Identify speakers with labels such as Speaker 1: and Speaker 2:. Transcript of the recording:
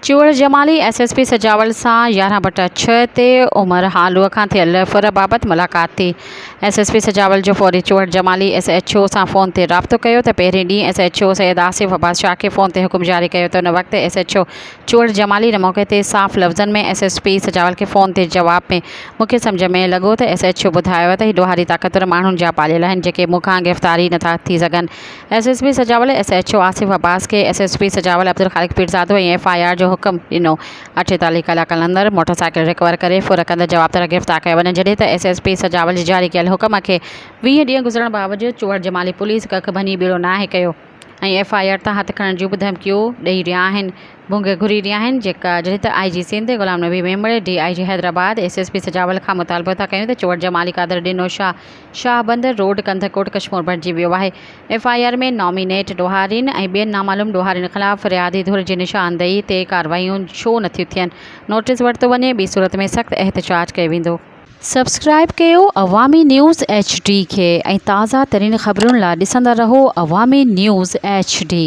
Speaker 1: Chuhar Jamali S S P Sujawal سان 11 بٽا 6 تي عمر هالو کان ٿيل ڦر بابت ملاقات ٿي. ايس ايس پي سجاول جو فوري Chohar Jamali S H O سان فون تي رابطو ڪيو ته پهرين ڏينهن S H O Syed Asif Abbas Shah کي فون تي حڪم جاري ڪيو ته ان وقت S H O Chuhar Jamali ان موقعي تي صاف لفظن ۾ ايس ايس پي سجاول کي فون تي جواب ۾ مون کي سمجهه ۾ لڳو ته ايس ايڇ او ٻڌايو ته هي ڏوهاري طاقتور ماڻهن جا پاليل آهن جيڪي مون کان گرفتار ئي نٿا ٿي سگهن. S S P Sujawal S H O Asif Abbas کي S S P Sujawal Abdul Khaliq Pirzado ۽ F I R جو حڪم ڏنو. 48 ڪلاڪن اندر موٽر سائيڪل رڪور ڪري ڦر ڪندڙ جوابدار گرفتار ڪيا وڃن جڏهن ته ايس ايس پي سجاول جي جاري ڪيل حڪم کي 20 ڏينهن گذرڻ باوجود چوهڙ جمالي پوليس ڪک ڀڃي ٻيڙو ناهي ڪيو ۽ ايف I R تان هٿ کڻڻ جون به ڌمڪيون ڏئي رهيا آهن ڀونگ گهري رهيا آهن جيڪا جڏهن ته آء جي Sindh Ghulam Nabi Memon D I G Hyderabad S S P Sujawal کان مطالبو ٿا ڪيون ته چوهڙ جمالي قادر ڏنو شاهه شاهه بندر روڊ ڪنڌڪوٽ ڪشمور بڻجي ويو آهي. ايف I R ۾ nominate ڏوهارين ۽ ٻين نامعلوم ڏوهارين خلاف فريادي ڌر جي نشاندهي تي ڪارروايون ڇو نٿيون ٿين، نوٽيس ورتو وڃي، ٻي صورت ۾ سخت احتجاج ڪيو ويندو. سبسڪرائيب ڪيو عوامي نيوز ايڇ ڊي کي ۽ تازه ترين خبرن لا ڏسندا رهو عوامي نيوز ايڇ ڊي.